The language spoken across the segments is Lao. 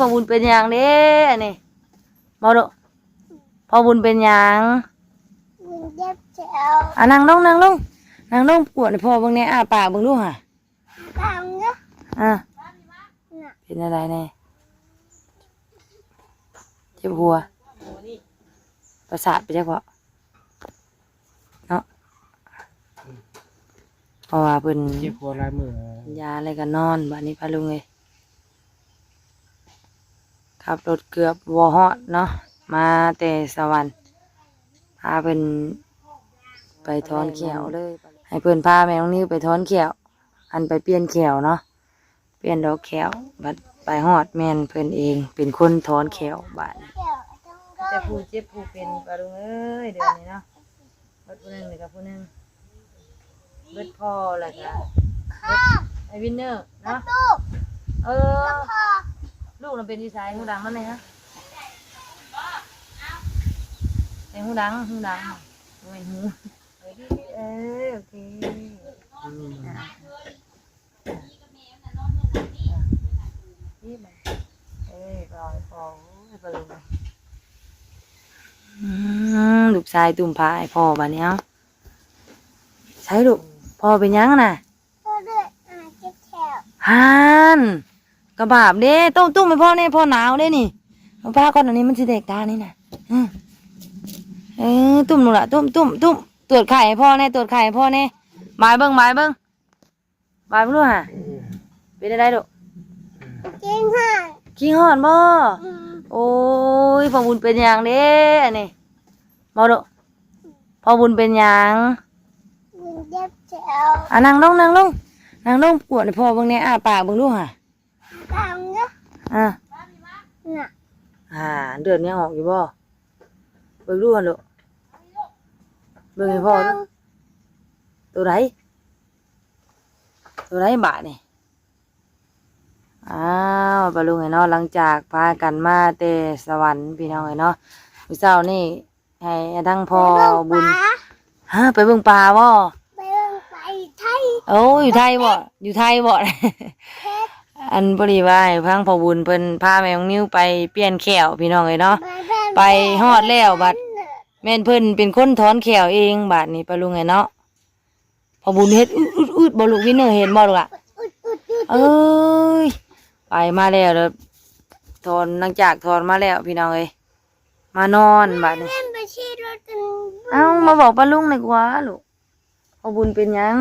ພໍ່ບຸນເປັນຫຍັງເດ້ອັນນີ້? ເວົ້າດູ ພໍ່ບຸນເປັນຫຍັງ? ເຈັບແຂ້ວ. ອ່າ ນັ່ງລົງ ນັ່ງລົງ ນັ່ງລົງ ກວດໃຫ້ພໍ່ເບິ່ງແດ່. ອ້າປາກເບິ່ງດູຫາ. ອ່າ ເປັນຈັ່ງໃດແດ່? ເຈັບຫົວ ປະສາດໄປຈັກເບາະເນາະ. ເພາະວ່າເພິ່ນ ເຈັບຫົວຫຼາຍມື້ ຢາແລ້ວກໍນອນ. ບາດນີ້ປ້າລຸງເອີຍ ຂັບລົດເກືອບບໍ່ຮອດເນາະ ມາແຕ່ສະຫວັນ ພາເພິ່ນໄປຖອນແຂ້ວເລີຍ. ໃຫ້ເພິ່ນພາແມ່ນ້ອງນິວໄປຖອນແຂ້ວ ອັນໄປປ່ຽນແຂ້ວເນາະ ປ່ຽນດອກແຂ້ວ. ບັດໄປຮອດແມ່ນເພິ່ນເອງເປັນຄົນຖອນແຂ້ວບາດນີ້. ແຕ່ຜູ້ເຈັບຜູ້ເປັນ ປ້າລຸງເອີຍ ເດືອນນີ້ເນາະ ເບິດຜູ້ໜຶ່ງນີ້ກໍຜູ້ໜຶ່ງ ເບິດພໍ່ແລ້ວກໍເບິດໄອ້ວິນເນີເນາະ. ເອີ ລູກນະເປັນຢູ່ໃສ? ຫູດັງນຳແດ່ຮະ ໃສ່ຫູດັງ ຫູດັງ ບໍ່ແມ່ນຫູ. ເອີ ໂອເຄ ອືມ ອ່າ ນີ້ມັນ ເອີ ລອຍພໍ ໂອ້ຍ ປະລຸງ ອືມ ລູກຊາຍຕຸ້ມຜ້າໃຫ້ພໍ່ບາດນີ້. ເອົ້າ ໃສລູກ ພໍ່ເປັນຫຍັງນະ? ພໍ່ເລືອດອອກ ເຈັບແຂ້ວ. ຫັ້ນ ກະບາບເດ້. ຕຸ້ມ ຕຸ້ມໃຫ້ພໍ່ແດ່ ພໍ່ໜາວເດ້ນີ້. ເອົາຜ້າກ່ອນ ອັນນີ້ມັນຊິແດກຕານີ້ນະ. ເອີ ເອີ ຕຸ້ມລູກຫຼ້າ ຕຸ້ມ ຕຸ້ມ ຕຸ້ມ. ຕວດໄຂ້ໃຫ້ພໍ່ແດ່ ຕວດໄຂ້ໃຫ້ພໍ່ແດ່. ບາຍເບິ່ງ ບາຍເບິ່ງ ບາຍເບິ່ງດູຫາ. ເປັນຈັ່ງໃດລູກ? ຂີ້ຮ້ອນ ຂີ້ຮ້ອນບໍ່? ອືມ ໂອ້ຍ ພໍ່ບຸນເປັນຫຍັງເດ້ອັນນີ້? ເວົ້າດູ ພໍ່ບຸນເປັນຫຍັງ? ເຈັບແຂ້ວ. ອ່າ ນັ່ງລົງ ນັ່ງລົງ ນັ່ງລົງ ກວດໃຫ້ພໍ່ເບິ່ງແດ່. ອ້າປາກເບິ່ງດູຫາ. ອ່າ ອ່າ ເລືອດຍັງອອກຢູ່ບໍ່? ເບິ່ງດູຫັ້ນລູກ ເບິ່ງໃຫ້ພໍ່ດູ. ໂຕໃດ? ໂຕໃດບາດນີ້? ອ້າວ ປ້າລຸງເອີຍເນາະ ຫຼັງຈາກພາກັນມາແຕ່ສະຫວັນ ພີ່ນ້ອງເອີຍເນາະ ມື້ເຊົ້ານີ້ໃຫ້ທາງພໍ່ບຸນ ຮະ ໄປເບິ່ງປາບໍ່? ໄປເບິ່ງປາຢູ່ໄທ. ໂອ້ ຢູ່ໄທບໍ່? ຢູ່ໄທບໍ່? ອັນ ພໍດີວ່າໃຫ້ທາງພໍ່ບຸນເພິ່ນພາແມ່ນ້ອງນິວໄປປ່ຽນແຂ້ວ ພີ່ນ້ອງເອີຍເນາະ ໄປຮອດແລ້ວ ບັດແມ່ນເພິ່ນເປັນຄົນຖອນແຂ້ວເອງ ບາດນີ້ ປ້າລຸງເອີຍເນາະ. ພໍ່ບຸນເຮັດອືດອືດບໍ່ລູກ? ວິນເນີເຫັນບໍ່ລູກລະ? ເອີຍ ໄປມາແລ້ວ ຖອນ ຫຼັງຈາກຖອນມາແລ້ວ ພີ່ນ້ອງເອີຍ ມານອນບາດນີ້. ເອົ້າ ມາບອກປ້າລຸງດີກວ່າລູກ ພໍ່ບຸນເປັນຫຍັງ?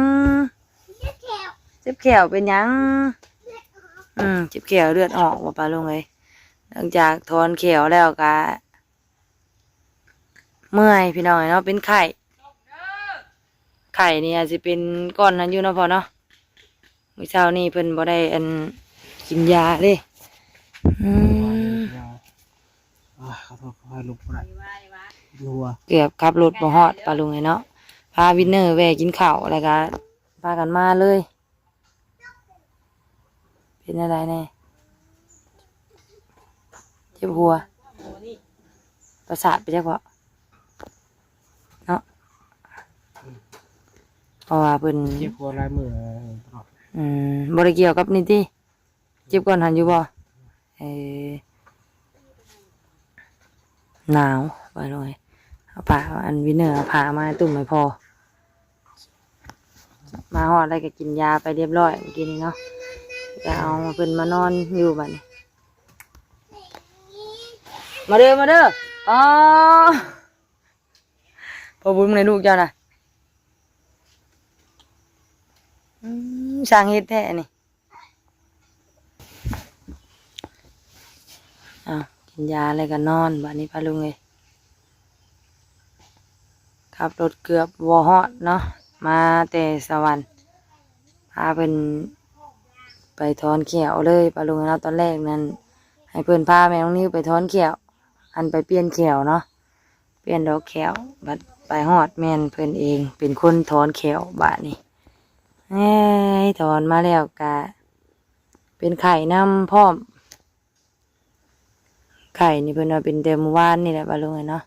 ເຈັບແຂ້ວ. ເຈັບແຂ້ວເປັນຫຍັງ? ອືມ ເຈັບແຂ້ວເລືອດອອກບໍ່ ປ້າລຸງເອີຍ? ຫຼັງຈາກຖອນແຂ້ວແລ້ວກະ ເມື່ອຍ ພີ່ນ້ອງເອີຍເນາະ ເປັນໄຂ້ ໄຂ້ນີ້ອາດຊິເປັນກ້ອນຫັ້ນຢູ່ເນາະພໍ່ເນາະ. ມື້ເຊົ້ານີ້ເພິ່ນບໍ່ໄດ້ ອັນ ກິນຢາເດ້. ອືມ ອ່າ ຂໍໂທດ ຂໍໃຫ້ລຸກບໍ່ໄດ້ ເກືອບຂັບລົດບໍ່ຮອດ ປ້າລຸງເອີຍເນາະ. ພາວິນເນີແວ່ກິນເຂົ້າ ແລ້ວກະພາກັນມາເລີຍ. ເປັນຈັ່ງໃດແດ່? ເຈັບຫົວ ປະສາດໄປຈັກເບາະເນາະ ເພາະວ່າເພິ່ນ ເຈັບຫົວຫຼາຍມື້ແລ້ວ. ອືມ ບໍ່ໄດ້ກ່ຽວກັບນີ້ຕິ? ເຈັບກ່ອນຫັ້ນຢູ່ບໍ່? ເອີ ໜາວ ວ່າໜ້ອຍ ເອົາຜ້າ ອັນ ວິນເນີເອົາຜ້າມາຕຸ້ມໃຫ້ພໍ່. ມາຮອດແລ້ວກໍກິນຢາໄປຮຽບຮ້ອຍເມື່ອກີ້ນີ້ເນາະ ກໍເອົາເພິ່ນມານອນຢູ່ບັດນີ້. ມາເດີ ມາເດີ ອໍ ພໍ່ບຸນໃນລູກເຈົ້ານະ. ອືມ ຊ່າງເຮັດແທ້ອັນນີ້. ເອົາ ກິນຢາແລ້ວກໍນອນ ບາດນີ້ປ້າລຸງເອີຍ ຂັບລົດເກືອບບໍ່ຮອດເນາະ ມາແຕ່ສະຫວັນ ພາເພິ່ນໄປຖອນແຂ້ວເລີຍ ປ້າລຸງເນາະ. ຕອນແລກນັ້ນໃຫ້ເພິ່ນພາແມ່ນ້ອງນິວໄປຖອນແຂ້ວ ອັນ ໄປປ່ຽນແຂ້ວເນາະ ປ່ຽນດອກແຂ້ວ ບັດໄປຮອດແມ່ນເພິ່ນເອງເປັນຄົນຖອນແຂ້ວບາດນີ້. ເອີຍ ຖອນມາແລ້ວກະເປັນໄຂ້ນຳພ້ອມ ໄຂ້ນີ້ເພິ່ນວ່າເປັນແຕ່ມື້ວານນີ້ແຫຼະ ປ້າລຸງເອີຍເນາະ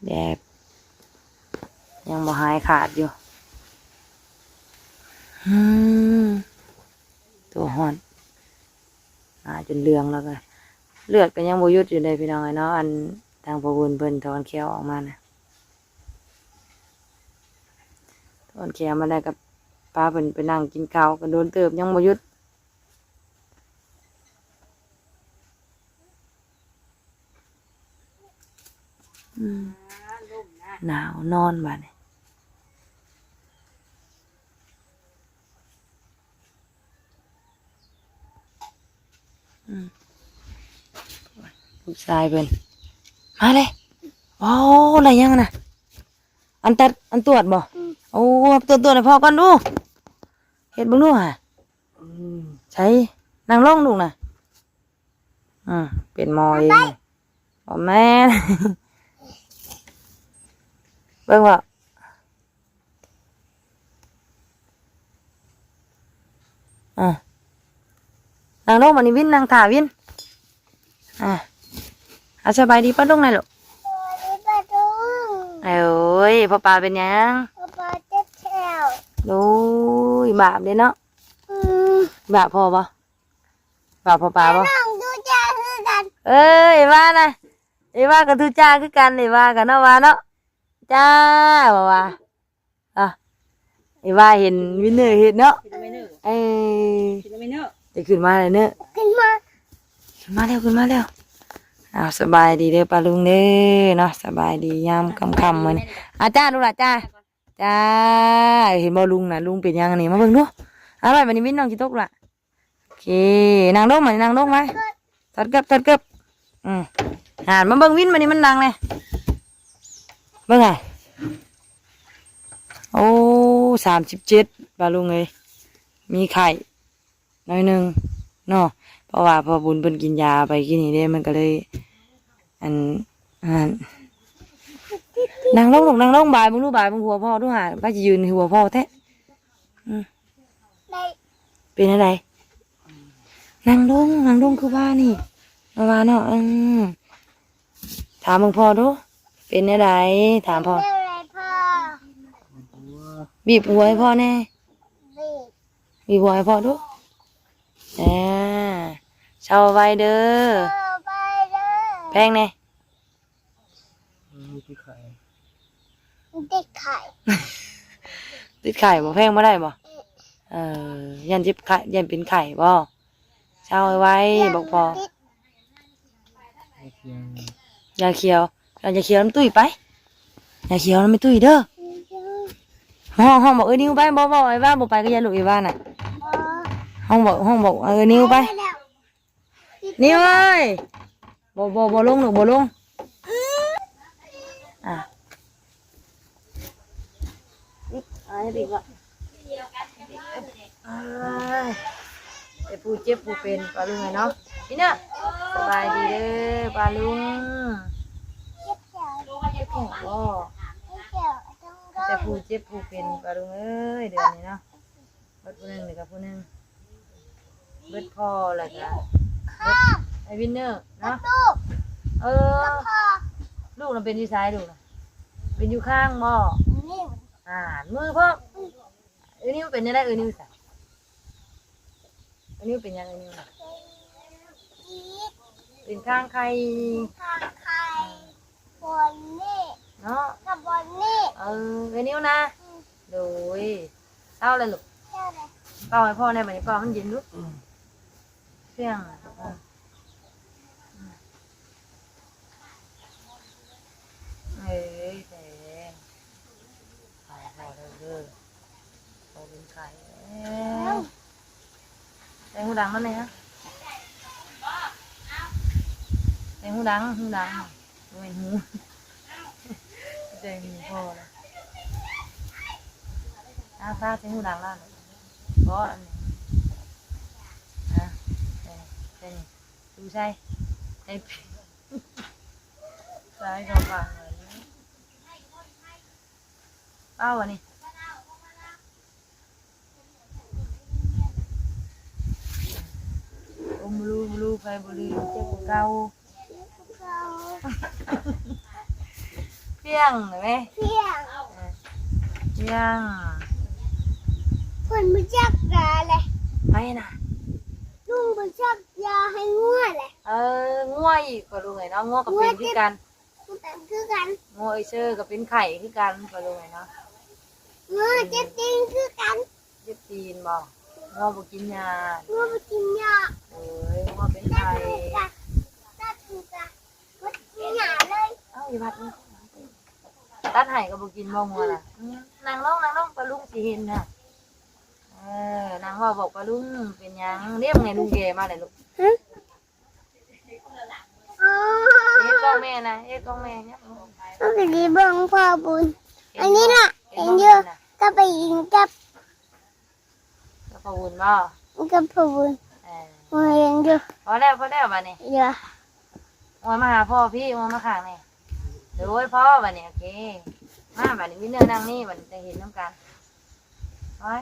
ແບບຍັງບໍ່ຫາຍຂາດຢູ່. ອືມ ຕົວຮ້ອນ ໜ້າຈົນເຫຼືອງແລ້ວກະ ເລືອດກໍຍັງບໍ່ຢຸດຢູ່ເດ້ພີ່ນ້ອງເອີຍເນາະ. ອັນທາງພໍ່ບຸນເພິ່ນຖອນແຂ້ວອອກມານະ ຖອນແຂ້ວມາແລ້ວກໍພາເພິ່ນໄປນັ່ງກິນເຂົ້າກໍດົນເຕີບ ຍັງບໍ່ຢຸດ. ອືມ ໜາວນອນບາດນີ້. ອືມ ລູກຊາຍເພິ່ນ ມາເລີຍ. ໂອ້ ໄດ້ຫຍັງນະ? ອັນຕັດ ອັນຕວດບໍ່? ອືມ ໂອ້ ຕວດ ຕວດໃຫ້ພໍ່ກ່ອນດູ. ເຮັດເບິ່ງດູຫາ. ອືມ ໃສ? ນັ່ງລົງລູກນະ. ອືມ ເປັນໝໍເອງ. ບໍ່ແມ່ນ ເບິ່ງວ່າ ອ່າ ນັ່ງລົງບາດນີ້ວິນ ນັ່ງຖ້າວິນ. ອ່າ ອ່າ ສະບາຍດີປ້າລຸງແດ່ລູກ. ສະບາຍດີປ້າລຸງ. ໂອ້ຍ ພໍ່ປ້າເປັນຫຍັງ? ພໍ່ປ້າເຈັບແຂ້ວ. ໂອ້ຍ ບາບເດ້ເນາະ. ອືມ ບາບພໍ່ບໍ່? ບາບພໍ່ປ້າບໍ່? ນ້ອງດູຈ້າຄືກັນ. ເອີ ເອວານະ ເອວາກໍດູຈ້າຄືກັນ ເອວາກໍເນາະ ວ່າເນາະ. ຈ້າ ວ່າວ່າ ອ່ະ ເອວາເຫັນວິນເນີເຮັດເນາະ. ເອີ ຈະຂຶ້ນມາແລ້ວເນີ ຂຶ້ນມາ ຂຶ້ນມາແລ້ວ ຂຶ້ນມາແລ້ວ. ອ້າວ ສະບາຍດີເດີປ້າລຸງເດີເນາະ ສະບາຍດີຍາມຄ່ຳໆມື້ນີ້. ອາ ຈ້າ ລູກຫຼານ ຈ້າ ຈ້າ. ເຫັນບໍ່ລຸງນະ ລຸງເປັນຫຍັງນີ້ ມາເບິ່ງດູ. ເອົາໄວ້ ບາດນີ້ວິນນ້ອງຊິຕົກລະ. ໂອເຄ ນັ່ງລົງມາ ນັ່ງລົງມາ ຖອດເກີບ ຖອດເກີບ. ອືມ ຫັ້ນ ມາເບິ່ງວິນມານີ້ ມັນນັ່ງແດ່ ເບິ່ງຫາ. ໂອ້ ສາມສິບເຈັດ ປ້າລຸງເອີຍ ມີໄຂ້ໜ້ອຍໜຶ່ງເນາະ ເພາະວ່າພໍ່ບຸນເພິ່ນກິນຢາໄປກີ້ນີ້ເດ້ ມັນກໍເລີຍ ອັນ ອັນ ນັ່ງລົງລູກ ນັ່ງລົງ ບາຍເບິ່ງດູ ບາຍເບິ່ງຫົວພໍ່ດູຫາ ໃຜຊິຢືນຫົວພໍ່ແທ້. ອືມ ເປັນແນວໃດ? ນັ່ງລົງ ນັ່ງລົງຄືວ່ານີ້ ມາວ່າເນາະ. ເອີ ຖາມເບິ່ງພໍ່ດູ ເປັນແນວໃດ? ຖາມພໍ່. ເປັນແນວໃດພໍ່? ບີບຫົວໃຫ້ພໍ່ແດ່ ບີບ ບີບຫົວໃຫ້ພໍ່ດູ. ອ່າ ເຊົາໄວເດີ ເຊົາໄວເດີ ແພງແດ່. ອືມ ຕິດໄຂ້ ຕິດໄຂ້ ຕິດໄຂ້ບໍ່? ແພງບໍ່ໄດ້ບໍ່? ເອີ ຢ້ານເຈັບໄຂ້ ຢ້ານເປັນໄຂ້ບໍ່? ເຊົາໄວໆ ບອກພໍ່. ຢາຂຽວ ຢາຂຽວ ຢາຂຽວນຳຕຸ້ຍໄປ ຢາຂຽວນຳແມ່ຕຸ້ຍເດີ. ຮ້ອງ ຮ້ອງບອກເອື້ອຍນິວໄປ ບໍ່ ບໍ່ ໄອ້ວ່າບໍ່ໄປກໍຢ່າລູກ ໄອ້ວ່ານະ. ຮ້ອງບອກ ຮ້ອງບອກເອື້ອຍນິວໄປ. ນິວເອີຍ ບໍ່ ບໍ່ ບໍ່ລົງລູກ ບໍ່ລົງ. ອ່າ ອ່າ ເຮັດອີກວະ. ເອີຍ ແຕ່ຜູ້ເຈັບຜູ້ເປັນ ປ້າລຸງເອີຍເນາະ. ນີ້ນະ ສະບາຍດີເດີປ້າລຸງ. ເຈັບແຂ້ວບໍ່? ແຕ່ຜູ້ເຈັບຜູ້ເປັນ ປ້າລຸງເອີຍ ເດືອນນີ້ເນາະ. ເບິດຜູ້ໜຶ່ງ ນີ້ກໍຜູ້ໜຶ່ງ ເບິດພໍ່ ແລ້ວກໍເບິດໄອ້ວິນເນີເນາະ. ເອີ ລູກນະເປັນຢູ່ໃສ? ລູກນະເປັນຢູ່ຄາງບໍ່? ອ່າ ມືພ້ອມ. ເອື້ອຍນິວເປັນແນວໃດ? ເອື້ອຍນິວຊະ ເອື້ອຍນິວເປັນຫຍັງ? ເອື້ອຍນິວນະ ເປັນຄາງໄຂ່ ຄາງໄຂ່ ບ່ອນນີ້ເນາະ ກັບບ່ອນນີ້. ເອີ ເອື້ອຍນິວນະ. ອືມ ໂດຍ ເຊົາແລ້ວລູກ ເຊົາແລ້ວ. ເປົ່າໃຫ້ພໍ່ແດ່ ບາດນີ້ເປົ່າໃຫ້ມັນເຢັນດູ. ອືມ ພຽງ ເອີຍ ແພງ ໄປພໍເດີ ພໍເປັນໄຂ້ແລ້ວ. ໃສ່ຫູດັງນຳແດ່ ໃສ່ຫູດັງ ຫູດັງ ບໍ່ແມ່ນຫູ ໃສ່ຫູພໍລະ. ອາ ຟ້າໃສ່ຫູດັງລະ ບໍ່ ອັນນີ້ ອາ ໃສ່ ໃສ່ ດູໃສ່ ໃສ່ ໃສ່ເຂົ້າປາກ ເອົາອັນນີ້ ອົມລູ ລູ ໄປບໍ່ລື ເຈັບກວ່າເກົ່າ ພຽງແມ່ ພຽງ ພຽງ ເພິ່ນບໍ່ຈັກຢາແຫຼະ ໃຜນະ ລຸງບໍ່ຈັກຢາໃຫ້ງົວແຫຼະ. ເອີ ອີກ ພໍ່ລຸງເອີຍເນາະ ງົວກໍເປັນຄືກັນ ເປັນຄືກັນ ງົວເອີເຊີກໍເປັນໄຂ້ຄືກັນ ພໍ່ລຸງເອີຍເນາະ ງົວເຈັບຕີນຄືກັນ ເຈັບຕີນບໍ່? ງົວບໍ່ກິນຫຍ້າ ງົວບໍ່ກິນຫຍ້າ ໂອ້ຍ ງົວເປັນໄຂ້ ຕັດຫຍ້າເລີຍ ເອົ້າ ຢູ່ວັດນີ້ ຕັດໃຫ້ກໍບໍ່ກິນບໍ່ ງົວນະ? ອືມ ນັ່ງລົງ ນັ່ງລົງ ປ້າລຸງຊິເຫັນນະ ເອີ ນັ່ງເວົ້າບອກປ້າລຸງ ເປັນຫຍັງ ເດ້ ແມ່ລຸງແກ່ມາແລ້ວລູກ ຮະ ເຮັດຂອງແມ່ນະ ເຮັດຂອງແມ່ນະ ມັນກໍຊິເບິ່ງພໍ່ບຸນ ອັນນີ້ລະ ເຫັນຢູ່ ກັບໄປອີກກັບ ກັບພໍ່ບຸນບໍ່? ກັບພໍ່ບຸນ ເອີ ເຫັນຢູ່ ພໍແລ້ວ ພໍແລ້ວບາດນີ້ ໂອ້ຍ ມາຫາພໍ່ພີ້ ໂອ້ຍ ມາຂ້າງນີ້ ໂດຍ ພໍບາດນີ້ ໂອເຄ ມາບາດນີ້ ມີແນວນັ່ງນີ້ ບາດນີ້ຈະເຫັນນຳກັນ ໂອ້ຍ.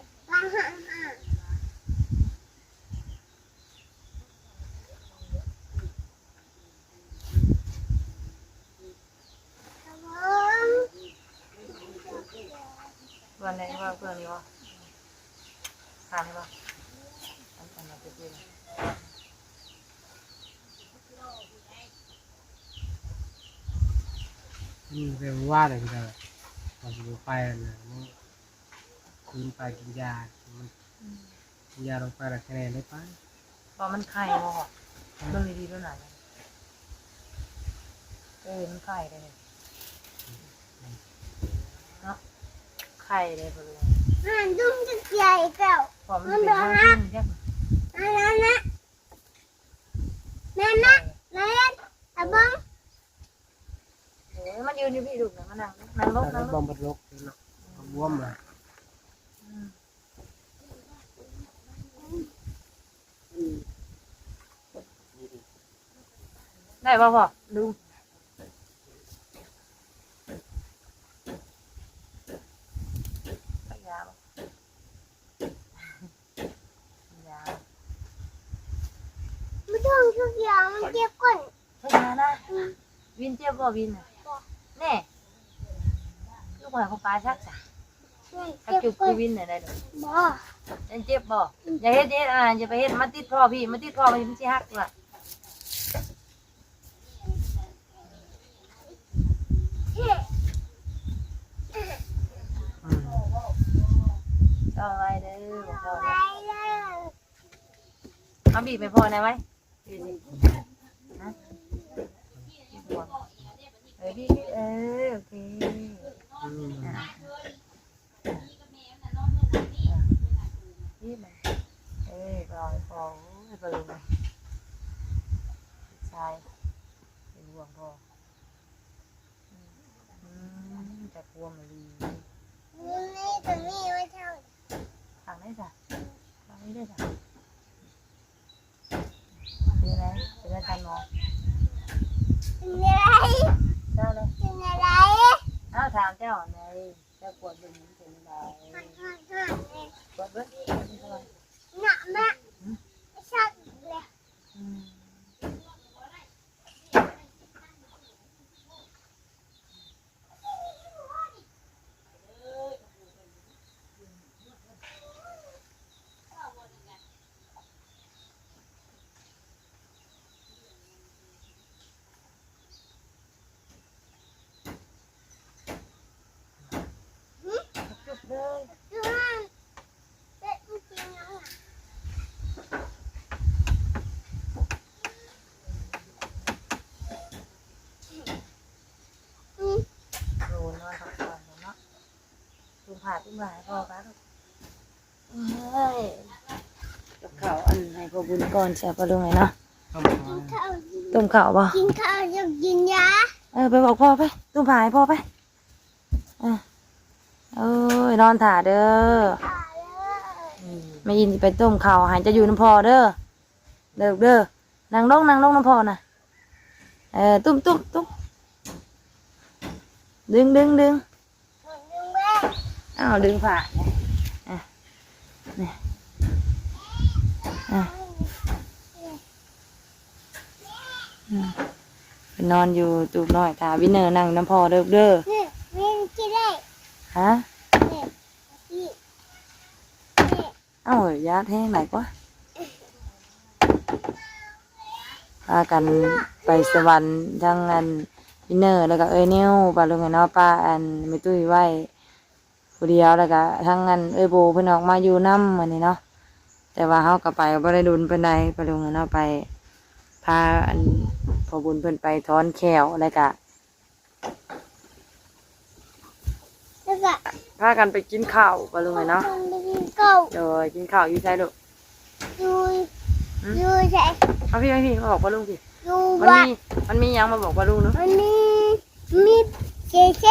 ເພື່ອນໄດ້ວ່າເພື່ອນນີ້ບໍ່? ຖາມນີ້ບໍ່? ອັນ ອັນນັ້ນເປັນ ອືມ ແຕ່ວ່າໄດ້ຄືກັນ ວ່າຊິບໍ່ໄປຫັ້ນນະ ມື້ຄືນໄປກິນຢາ ມັນ ອືມ ກິນຢາລົງໄປແລ້ວແຂງແຮງໄດ້ໄປ ວ່າມັນໄຂ້ບໍ່? ເບິ່ງດີໆ ເບິ່ງໜ້າ ເອີ ມັນໄຂ້ເດ້ ເນາະ ໄຂ້ເດ້ ເບິ່ງ ມັນດຸ້ມຈັກໃຫຍ່ແລ້ວ ເພາະມັນເປັນ ມັນບໍ່ຮັກ ອັນນັ້ນນະ ແມ່ນນະ ແມ່ນ ຕາເບິ່ງ ໂອ້ຍ ມາຢືນຢູ່ພີ້ລູກນະ ມານັ່ງ ນັ່ງລົງ ນັ່ງລົງ ເບິ່ງບັດລົກເນາະ ບວມລະ ອືມ ໄດ້ບໍ່ພໍ່ລຸງ? ໃສ່ຢາບໍ່? ຢາ ບໍ່ຕ້ອງໃສ່ຢາ ມັນເຈັບກົ້ນ ໃສ່ຢານະ ອືມ ວິນເຈັບບໍ່ ວິນນະ? ບໍ່ ແນ່ ລູກໃຫ້ພໍ່ປ້າຊັກຊະ ອືມ ຄັນຈຸບຄືວິນໄດ້ດອກ ບໍ່ ມັນເຈັບບໍ່? ອືມ ຢ່າເຮັດ ຢ່າເຮັດ ອ່າ ຢ່າໄປເຮັດ ມາຕິດພໍ່ພີ້ ມາຕິດພໍ່ພີ້ ມັນຊິຫັກລະ ອືມ ຊອກໄວ້ເດີ ຊອກໄວ້ເດີ ເອົາບີບໃຫ້ພໍ່ແດ່ໄວ້ ບີບນີ້ ຮະ ເອີ ບີບ ເອີ ໂອເຄ ອືມ ອ່າ ນີ້ມັນ ເອີ ລອຍພໍ ໂອ້ຍ ປະລຸງ ຊາຍ ເປັນຫ່ວງພໍ ອືມ ອືມ ຈັກຄວາມອີ່ຫຼີ ນີ້ ຕົວນີ້ໄວ້ເທົ່າ ຂ້າງໃດຊະ? ຂ້າງນີ້ເດ້ຊະ? ເປັນຈັ່ງໃດ? ເປັນອາການໝໍ? ເປັນຈັ່ງໃດ? ເຈົ້າເດ້? ເປັນຈັ່ງໃດ? ເອົ້າ ຖາມເຈົ້າຫັ້ນໃດ ເຈົ້າກວດເບິ່ງເປັນຈັ່ງໃດ? ກວດເບິ່ງ ເປັນຈັ່ງໃດ? ໜັກມາກ ຊັກເລີຍ ອືມ. ໂອ້ ນອນພັກຜ່ອນເນາະ ຕຸ້ມຜ້າຕຸ້ມຫວາຍພໍກັນ ເອີຍ ກັບເຂົ້າອັນໃຫ້ພໍ່ບຸນກ່ອນ ຊິເອົາປາລຸງໃຫ້ເນາະ ຕົ້ມເຂົ້າ ຕົ້ມເຂົ້າບໍ່? ກິນເຂົ້າ ຢາກກິນຢາ ເອີ ໄປບອກພໍ່ໄປ ຕຸ້ມຜ້າໃຫ້ພໍ່ໄປ ເອີ ເອີຍ ນອນຖ້າເດີ ແມ່ອິນຊິໄປຕົ້ມເຂົ້າໃຫ້ ເຈົ້າຢູ່ນຳພໍ່ເດີ ເດີ ເດີ ນັ່ງລົງ ນັ່ງລົງນຳພໍ່ນະ ເອີ ຕຸ້ມ ຕຸ້ມ ຕຸ້ມ ດຶງ ດຶງ ດຶງ ອ້າວ ດຶງຜ້າ ອ່ະ ນີ້ ອ່ະ ອືມ ໄປນອນຢູ່ຕູບນ້ອຍ ຖ້າວິນເນີນັ່ງນຳພໍ່ເດີ ເດີ ນີ້ ວິນຊິໄດ້ ຮະ ນີ້ ນີ້ ນີ້ ເອົ້າ ຢາດແຮງຫຼາຍກວ່າ ພາກັນໄປສະຫວັນ ທັງອັນ ອີເນີ ແລ້ວກໍເອື້ອຍນິວ ປາລຸງເອີຍເນາະ, ປາອັນແມ່ຕຸ້ຍໄວ້ຜູ້ດຽວ ແລ້ວກໍທັງອັນເອື້ອຍໂບເພິ່ນອອກມາຢູ່ນຳມື້ນີ້ເນາະ. ແຕ່ວ່າເຮົາກໍໄປບໍ່ໄດ້ດົນປານໃດ ປາລຸງເອີຍເນາະ, ໄປພາອັນພໍ່ບຸນເພິ່ນໄປຖອນແຂ້ວ ແລ້ວກໍ ແລ້ວກໍພາກັນໄປກິນເຂົ້າ ປາລຸງເອີຍເນາະ, ພາກັນໄປກິນເຂົ້າ. ໂດຍ ກິນເຂົ້າຢູ່ໃສລູກ? ຢູ່ ຫຶ? ຢູ່ໃສ? ເອົາພີ້ ເອົາພີ້ ມາບອກປາລຸງພີ້. ຢູ່ ມັນມີ ວັດ ມັນມີຫຍັງ ມາບອກປາລຸງດູ. ມັນມີ ມີເຈເຈ.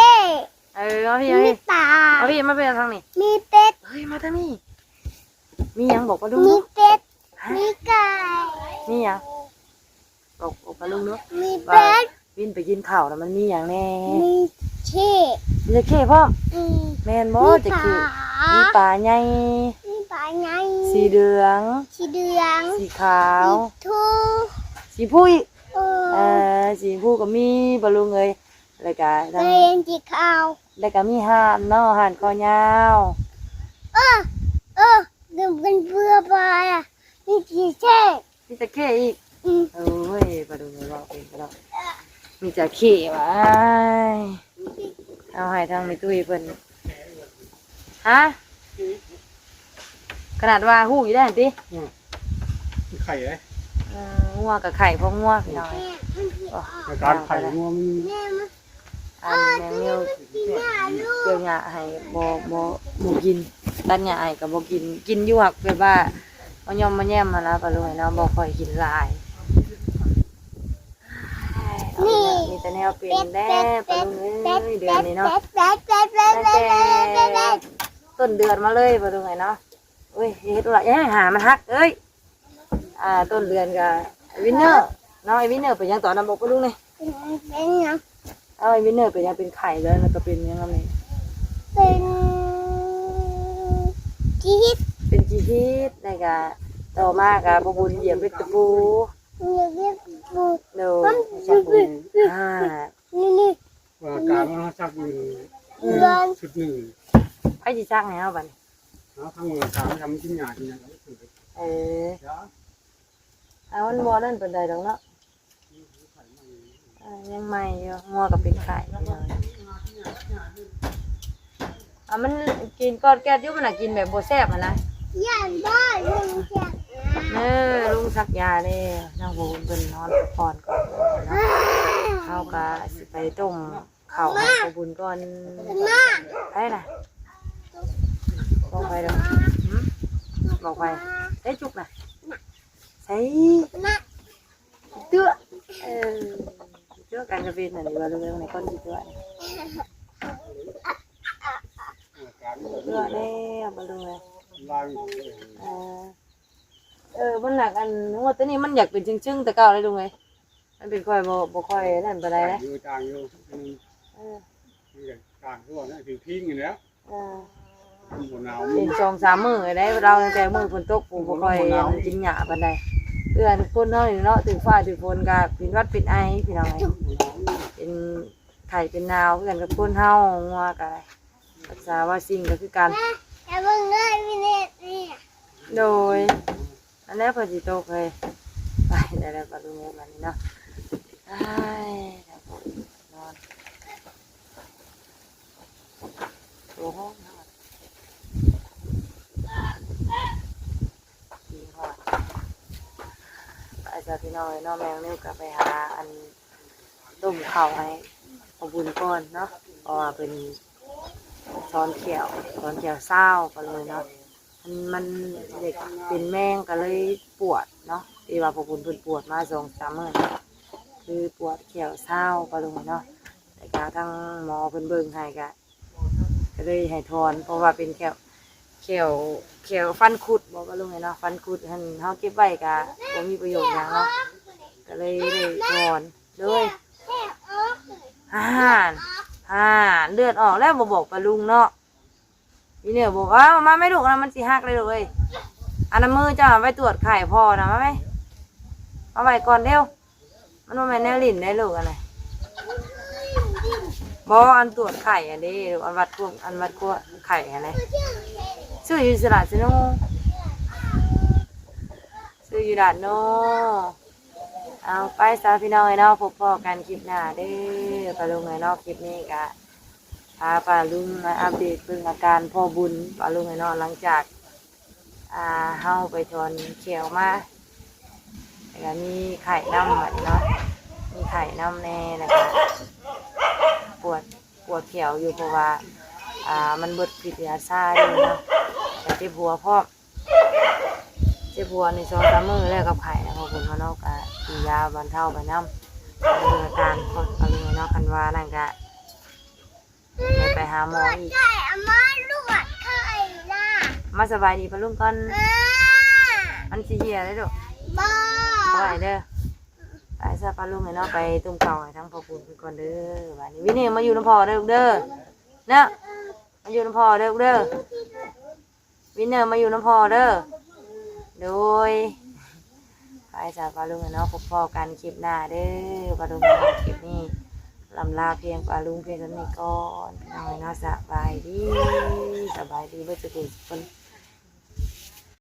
ເອີ ເອົາພີ້ ເອົາພີ້ ມີປາ. ເອົາພີ້ ມາເບິ່ງທາງນີ້. ມີເປັດ. ເຮີ້ຍ ມາທາງນີ້. ມີຫຍັງ ບອກປາລຸງດູ. ມີເປັດ. ຮະ? ມີໄກ່. ມີຫຍັງ? ບອກ ບອກປາລຸງດູ ມີເປັດ ວ່າວິນໄປກິນເຂົ້ານະ ມັນມີຫຍັງແດ່? ມີເຈ້. ມີຈະເຂົ້ພ້ອມ? ອືມ. ແມ່ນບໍ່? ມີປາ ຈະເຂົ້ ມີປາໃຫຍ່ ມີປາໃຫຍ່ ສີເຫຼືອງ ສີເຫຼືອງ ສີຂາວ ສີທູ ສີພູອີກ. ເອີ ເອີ ສີພູກໍມີ ປາລຸງເອີຍ. ແລ້ວກະທັງ ເປັນສີຂາວ ແລ້ວກະມີຫ່ານເນາະ ຫ່ານຄໍຍາວ. ເອີ ເອີ ເປັນເພື່ອປາ ມີຈະເຂົ້ ມີຈະເຂົ້ອີກ. ອືມ. ໂອ້ຍ ປາດຸງເວົ້າເປັນກະດອກ ມີຈະເຂົ້ວ່າ. ເອົາໃຫ້ທາງແມ່ຕຸ້ຍເພິ່ນ ຮະ? ຂະໜາດວ່າຮູ້ຢູ່ໄດ້ຫັ້ນຕິ. ອືມ ໄຂ່ເດ້. ເອີ ງົວກະໄຂ່ພວກງົວ ພີ່ນ້ອງເອີຍ. ໂອ້ ອາການໄຂ່ງົວມັນ ອັນແມງເມວກ່ຽວຫຍ້າໃຫ້ບໍ່ ບໍ່ ບໍ່ກິນ ຕັດຫຍ້າໃຫ້ກໍບໍ່ກິນ ກິນຢູ່ ຫາກແບບວ່າມາຍ່ອມມາແຍ້ມຫັ້ນນະ ປາລຸງເອີຍເນາະ ບໍ່ຄ່ອຍກິນຫຼາຍ. ນີ້ ມີແຕ່ແນວເປັນແດ່ ເປັດ ປາລຸງເອີຍ ເປັດ ເດືອນນີ້ເນາະ ເປັດ ເປັດ ເປັດ ເປັດ ເປັດ ເປັດ ເປັດ ເປັດ ເປັດ ເປັດ ເປັດ ເປັດ ເປັດ ຕົ້ນເດືອນມາເລີຍ ປາລຸງເອີຍເນາະ. ໂອ້ຍ ເຮັດລະ ຢ່າໃຫ້ຫາມັນຫັກເອີຍ. ອ່າ ຕົ້ນເດືອນກະວິນເນີເນາະ ໄອ້ວິນເນີເປັນຫຍັງຕອນນັ້ນ ບອກປາລຸງແດ່. ເປັນຫຍັງ? ເອົາ ໄອ້ວິນເນີເປັນຫຍັງ ເປັນໄຂ້ເລີຍ ແລ້ວກໍເປັນຫຍັງນຳນີ້? ເປັນຈີຮີດ ເປັນຈີຮີດ ແລ້ວກະຕໍ່ມາກະບໍ່ບຸນຢຽບເຫຼັກຕະປູ ຢຽບເຫຼັກຕະປູ. ໂດຍ ມັນ ອ່າ ນີ້ ນີ້ ວ່າການມັນສັກຢູ່ ເອີ ຊຸດໜຶ່ງ ໃຜຊິສັກໃຫ້ເຮົາບັດນີ້? ເອົາທາງເມືອງສາມທຳກິນຫຍ້າກິນຫຍັງກໍໄດ້. ເອີ ເອົາ ມັນບໍ່ນັ້ນປານໃດດອກເນາະ. ອ່າ ຍັງໃໝ່ຢູ່ ງົວກໍເປັນໄຂ້ຢູ່ເນາະ. ອ່າ ມັນກິນກອດແກດຢູ່ ມັນນະກິນແບບບໍ່ແຊບຫັ້ນນະ. ຢ້ານບໍ່ລຸງສັກຢາ ເອີ ລຸງສັກຢາແລ້ວ ນາງບໍ່ບຸນເພິ່ນນອນພັກຜ່ອນກ່ອນເນາະ. ເຮົາກໍຊິໄປຕົ້ມ ເຂົ້າໃຫ້ພໍ່ບຸນກ່ອນ. ໃຜນະ? ບອກໃຜດອກ? ຫຶ? ບອກໃຜ? ໃສ່ຈຸກນະ? ໃສ່ເຕື້ອ. ເອີ ເຕື້ອກັນກະເປັນອັນນີ້ວ່າ ລຸງເອີຍ ໃນກ້ອນຊິເຕື້ອນີ້ ເຕື້ອແລ້ວບໍ່ລຸງເອີຍ. ເອີ ເອີ ມັນໜັກ ອັນງົວໂຕນີ້ມັນຢາກເປັນຊຶ້ງໆແຕ່ເກົ່າເດ້ລຸງເອີຍ. ມັນເປັນຂ້ອຍບໍ່ ບໍ່ຄ່ອຍນັ້ນປານໃດເດ້. ຕ່າງຢູ່ ຕ່າງຢູ່ ອືມ ເອີ ມັນກໍຕ່າງຄືວ່ານັ້ນ ຖືພິງນີ້ແຫຼະ. ເອີ ມັນບໍ່ໜາວ ເປັນສອງສາມມື້ໄດ້ ລາວຕັ້ງແຕ່ມື້ຝົນຕົກ ປູ ມັນບໍ່ຄ່ອຍ ມັນບໍ່ໜາວ ກິນຫຍ້າປານໃດ. ເອື້ອນຄົນເຮົານີ້ເນາະ ຖືກຟ້າຖືກຝົນກໍເປັນຫວັດເປັນໄອ ພີ່ນ້ອງເອີຍ ເປັນໄຂ້ເປັນໜາວຄືກັນກັບຄົນເຮົາ. ງົວກໍໄດ້ ພາສາວ່າສິ່ງກໍຄືກັນ. ແຕ່ເບິ່ງເດີ ມີເນັດນີ້. ໂດຍ ອັນນັ້ນເພິ່ນຊິຕົກເລີຍ. ໄປ ໄດ້ແລ້ວປາລຸງເອີຍ ບັດນີ້ເນາະ. ອ້າຍ ນອນ ໂອ້ໂຫ ຮ້ອນ ໄປຊະ ພີ່ນ້ອງເອີຍເນາະ. ແມ່ນິວກໍໄປຫາອັນ ຕົ້ມເຂົ້າໃຫ້ພໍ່ບຸນກ່ອນເນາະ ເພາະວ່າເພິ່ນຖອນແຂ້ວ ຖອນແຂ້ວຊາວກໍເລີຍເນາະ. ມັນ ມັນເປັນແມງກໍເລີຍປວດເນາະ ທີ່ວ່າພໍ່ບຸນເພິ່ນປວດມາສອງສາມມື້ ຄືປວດແຂ້ວຊາວກໍເລີຍເນາະ. ແລ້ວກໍທາງໝໍເພິ່ນເບິ່ງໃຫ້ກໍ ກໍເລີຍໃຫ້ຖອນ ເພາະວ່າເປັນແຂ້ວ ແຂ້ວ ແຂ້ວຟັນຄຸດ ບອກວ່າລຸງເອີຍເນາະ. ຟັນຄຸດຫັ້ນເຮົາເກັບໄວ້ກໍບໍ່ມີປະໂຫຍດຫຍັງເນາະ ກໍເລີຍໄດ້ຖອນ. ໂດຍ ອ່າ ອ່າ ເລືອດອອກແລ້ວ ບໍ່ບອກປາລຸງເນາະ. ອີເໜືອບອກ ເອົາມາແມ່ລູກ ອັນນັ້ນມັນຊິຫັກເດ້ລູກເອີຍ. ອັນນັ້ນມືເຈົ້າໄວ້ຕວດໄຂ້ພໍ່ນະ ມາໄວ້ ມາໄວ້ກ່ອນເຮັວ. ມັນບໍ່ແມ່ນແນວຫຼິ້ນໄດ໋ລູກ ອັນນັ້ນ ບໍ່ ອັນຕວດໄຂ້ຫັ້ນເດ້ລູກ ອັນວັດຄວາມ ອັນວັດຄວາມໄຂ້ຫັ້ນເດ້. ຊື້ຢູ່ຕະຫຼາດຊະໂນ ຊື້ຢູ່ດາດໂນ. ໄປ ເອົາ ໄປຊະພີ່ນ້ອງເອີຍເນາະ ພົບພໍ້ກັນຄລິບໜ້າເດີປ້າລຸງເອີຍເນາະ. ຄລິບນີ້ກະພາປ້າລຸງມາອັບເດດເບິ່ງອາການພໍ່ບຸນປ້າລຸງເອີຍເນາະ ຫຼັງຈາກ ອ່າ ເຮົາໄປຖອນແຂ້ວມາ ແລ້ວກະມີໄຂ້ນຳບັດນີ້ເນາະ ມີໄຂ້ນຳແດ່ ແລ້ວກະປວດ ປວດແຂ້ວຢູ່ ເພາະວ່າ ອ່າ ມັນເບິດພິດຢາຊາຢູ່ເນາະ ແລ້ວກະເຈັບຫົວພ້ອມ ເຈັບຫົວນີ້ສອງສາມມື້ແລ້ວກັບໄຂ້ນະ ພໍ່ບຸນວ່າເນາະ ກະກິນຢາບັນເທົາໄປນຳ ເບິ່ງອາການກ່ອນ ປ້າລຸງເອີຍເນາະ. ຄັນວ່ານັ້ນກະ ໄດ້ໄປຫາໝໍອີກ. ມາສະບາຍດີປ້າລຸງກ່ອນ ມັນຊິເຫ່ຍເດ້ລູກ ບໍ່ ໄປເດີ. ໄປຊະປ້າລຸງເອີຍເນາະ ໄປຕົ້ມເຂົ້າໃຫ້ທັງພໍ່ບຸນເພິ່ນກ່ອນເດີ. ບາດນີ້ວິນເນີມາຢູ່ນຳພໍ່ເດີລູກເດີ ເນາະ ມາຢູ່ນຳພໍ່ເດີລູກເດີ. ວິນເນີມາຢູ່ນຳພໍ່ເດີ. ໂດຍ ໄປຊະປ້າລຸງເອີຍເນາະ ພົບພໍ້ກັນຄລິບໜ້າເດີປ້າລຸງເອີຍເນາະ. ຄລິບນີ້ລ່ຳລາພຽງປ້າລຸງພຽງສ່ຳນີ້ກ່ອນ ພີ່ນ້ອງເອີຍເນາະ. ສະບາຍດີ ສະບາຍດີເບິດສູ່ຜູ້ສູ່ຄົນ.